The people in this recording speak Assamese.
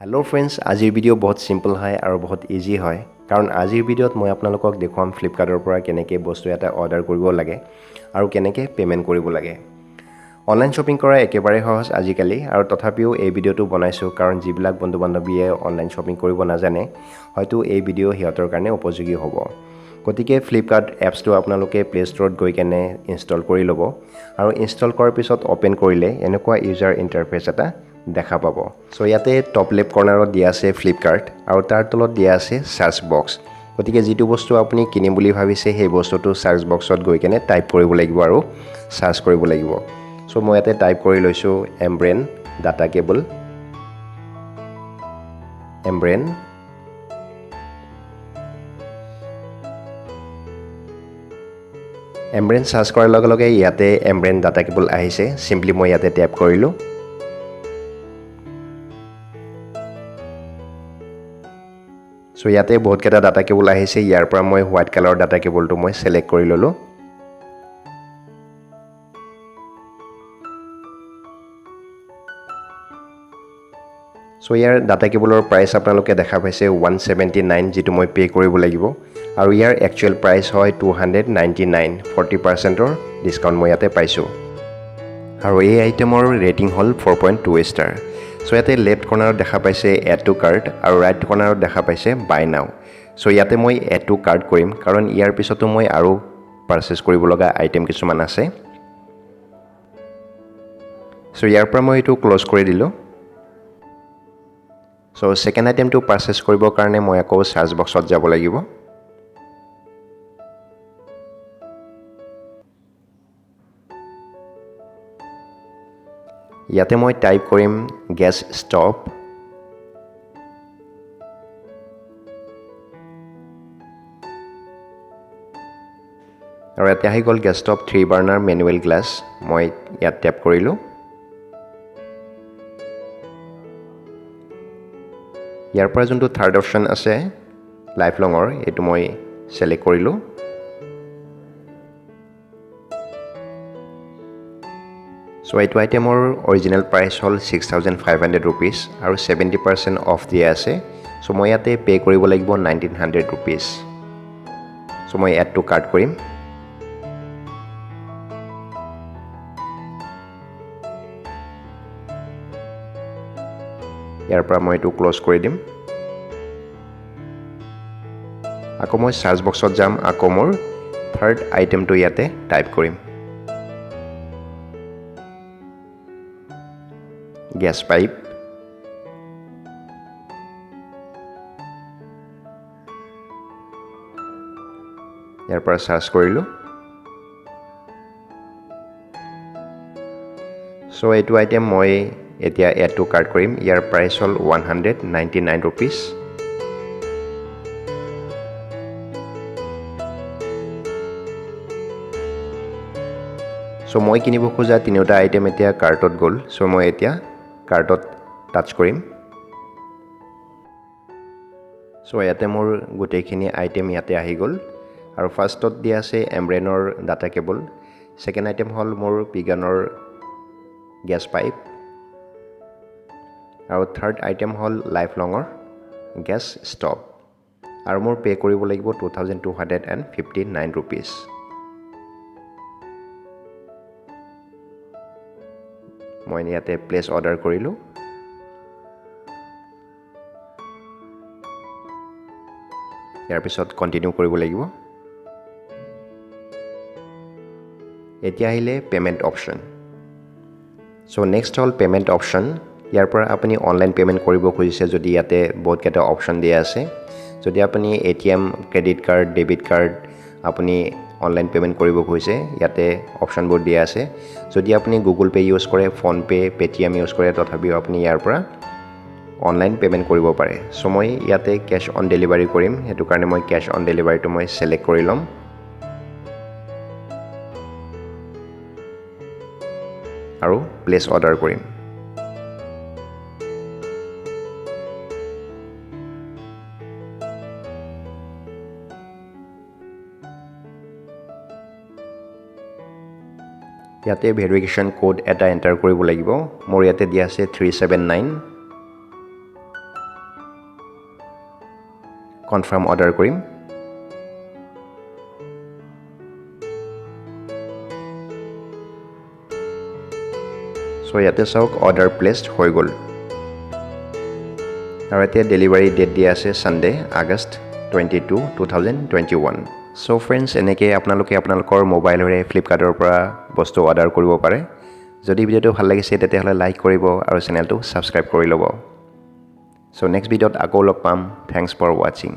হেল্ল' ফ্ৰেণ্ডছ, আজিৰ ভিডিঅ' বহুত চিম্পল হয় আৰু বহুত ইজি হয়, কাৰণ আজিৰ ভিডিঅ'ত মই আপোনালোকক দেখুৱাম ফ্লিপকাৰ্টৰ পৰা কেনেকৈ বস্তু এটা অৰ্ডাৰ কৰিব লাগে আৰু কেনেকৈ পে'মেণ্ট কৰিব লাগে। অনলাইন শ্বপিং কৰা একেবাৰে সহজ আজিকালি, আৰু তথাপিও এই ভিডিঅ'টো বনাইছোঁ কাৰণ যিবিলাক বন্ধু বান্ধৱীয়ে অনলাইন শ্বপিং কৰিব নাজানে হয়তো এই ভিডিঅ' সিহঁতৰ কাৰণে উপযোগী হ'ব। গতিকে ফ্লিপকাৰ্ট এপছটো আপোনালোকে প্লে' ষ্ট'ৰত গৈ কেনে ইনষ্টল কৰি ল'ব আৰু ইনষ্টল কৰাৰ পিছত অ'পেন কৰিলে এনেকুৱা ইউজাৰ ইণ্টাৰফেচ এটা দেখা পাব। চ' ইয়াতে টপ লেফ্ট কৰ্ণাৰত দিয়া আছে ফ্লিপকাৰ্ট আৰু তাৰ তলত দিয়া আছে চাৰ্চ বক্স। গতিকে যিটো বস্তু আপুনি কিনিম বুলি ভাবিছে সেই বস্তুটো চাৰ্চ বক্সত গৈ কেনে টাইপ কৰিব লাগিব আৰু চাৰ্চ কৰিব লাগিব। চ' মই ইয়াতে টাইপ কৰি লৈছোঁ Ambrane data cable, Ambrane Ambrane search কৰাৰ লগে লগে ইয়াতে এমব্ৰেন ডাটা কেবল আহিছে। চিম্পলি মই ইয়াতে টেপ কৰিলোঁ। চ' ইয়াতে বহুতকেইটা ডাটা কেবল আহিছে। ইয়াৰ পৰা মই হোৱাইট কালাৰৰ ডাটা কেবলটো মই ছিলেক্ট কৰি ল'লোঁ। চ' ইয়াৰ ডাটা কেবলৰ প্ৰাইচ আপোনালোকে দেখা পাইছে 179, যিটো মই পে' কৰিব লাগিব, আৰু ইয়াৰ একচুৱেল প্ৰাইচ হয় 299, 40%ৰ ডিছকাউণ্ট মই ইয়াতে পাইছোঁ। আৰু এই আইটেমৰ ৰেটিং হ'ল 4.2 ষ্টাৰ। চ' ইয়াতে লেফ্ট কৰ্ণাৰত দেখা পাইছে এড টু কাৰ্ট আৰু ৰাইট কৰ্ণাৰত দেখা পাইছে বাই নাও। চ' ইয়াতে মই এড টু কাৰ্ট কৰিম, কাৰণ ইয়াৰ পিছতো মই আৰু পাৰচেছ কৰিব লগা আইটেম কিছুমান আছে। চ' ইয়াৰ পৰা মই এইটো ক্ল'জ কৰি দিলোঁ। চ' ছেকেণ্ড আইটেমটো পাৰচেছ কৰিবৰ কাৰণে মই আকৌ চাৰ্চ বক্সত যাব লাগিব। ইয়াতে মই টাইপ কৰিম গেছ ষ্টভ। আৰু ইয়াতে আহি গ'ল gas stove 3 burner manual glass. মই ইয়াত টেপ কৰিলোঁ। ইয়াৰ পৰা যোনটো থাৰ্ড অপশ্যন আছে লাইফ লঙৰ, এইটো মই ছিলেক্ট কৰিলোঁ। চ' এইটো আইটেমৰ অৰিজিনেল প্ৰাইচ হ'ল 6500 ৰুপিজ আৰু 70% অফ দিয়া আছে। চ' মই ইয়াতে পে' কৰিব লাগিব 1900 ৰুপিজ। চ' মই এড টু কাৰ্ট কৰিম। ইয়াৰ পৰা মই এইটো ক্ল'জ কৰি দিম। আকৌ মই চাৰ্চ বক্সত যাম, আকৌ মোৰ থাৰ্ড আইটেমটো ইয়াতে টাইপ কৰিম, গেছ পাইপ। ইয়াৰ পৰা চাৰ্চ কৰিলোঁ। চ' এইটো আইটেম মই এতিয়া এড টু কাৰ্ট কৰিম। ইয়াৰ প্ৰাইচ হ'ল 199 ৰুপিজ। চ' মই কিনিব খোজা তিনিওটা আইটেম এতিয়া কাৰ্টত গ'ল। চ' মই এতিয়া কাৰ্টত টাচ কৰিম। চ' ইয়াতে মোৰ গোটেইখিনি আইটেম ইয়াতে আহি গ'ল। আৰু ফাৰ্ষ্টত দিয়া আছে এমব্ৰেনৰ ডাটা কেবল, ছেকেণ্ড আইটেম হ'ল মোৰ পিগানৰ গেছ পাইপ, আৰু থাৰ্ড আইটেম হ'ল লাইফ লঙৰ গেছ ষ্টভ। আৰু মোৰ পে' কৰিব লাগিব 2259 ৰুপিজ। মই ইয়াতে প্লেচ অৰ্ডাৰ কৰিলোঁ। ইয়াৰ পিছত কণ্টিনিউ কৰিব লাগিব। এতিয়া আহিলে পে'মেণ্ট অপশ্যন। চ' নেক্সট হ'ল পে'মেণ্ট অপশ্যন। ইয়াৰ পৰা আপুনি অনলাইন পে'মেণ্ট কৰিব খুজিছে যদি ইয়াতে বহুতকেইটা অপশ্যন দিয়া আছে। যদি আপুনি ATM, credit card, debit card আপুনি অনলাইন পে'মেণ্ট কৰিব খুজিছে, ইয়াতে অপশ্যনবোৰ দিয়া আছে। যদি আপুনি গুগল পে' ইউজ কৰে, ফোনপে', পে'টিএম ইউজ কৰে, তথাপিও আপুনি ইয়াৰ পৰা অনলাইন পে'মেণ্ট কৰিব পাৰে। চ' মই ইয়াতে কেছ অন ডেলিভাৰী কৰিম, সেইটো কাৰণে মই কেছ অন ডেলিভাৰীটো মই ছিলেক্ট কৰি ল'ম। আৰু প্লেচ অৰ্ডাৰ কৰিম। ইয়াতে ভেৰিফিকেশ্যন কোড এটা এণ্টাৰ কৰিব লাগিব। মোৰ ইয়াতে দিয়া আছে 379। কনফাৰ্ম অৰ্ডাৰ কৰিম। চ' ইয়াতে চাওক, অৰ্ডাৰ প্লেচড হৈ গ'ল আৰু এতিয়া ডেলিভাৰী ডেট দিয়া আছে Sunday, August 22, 2021। So friends, এনেকৈ আপোনালোকে আপোনালোকৰ মোবাইলেৰে ফ্লিপকাৰ্টৰ পৰা বস্তু অৰ্ডাৰ কৰিব পাৰে। যদি ভিডিঅ'টো ভাল লাগিছে, তেতিয়াহ'লে লাইক কৰিব আৰু চেনেলটো ছাবস্ক্ৰাইব কৰি ল'ব। চ' নেক্সট ভিডিঅ'ত আকৌ লগ পাম। Thanks for watching.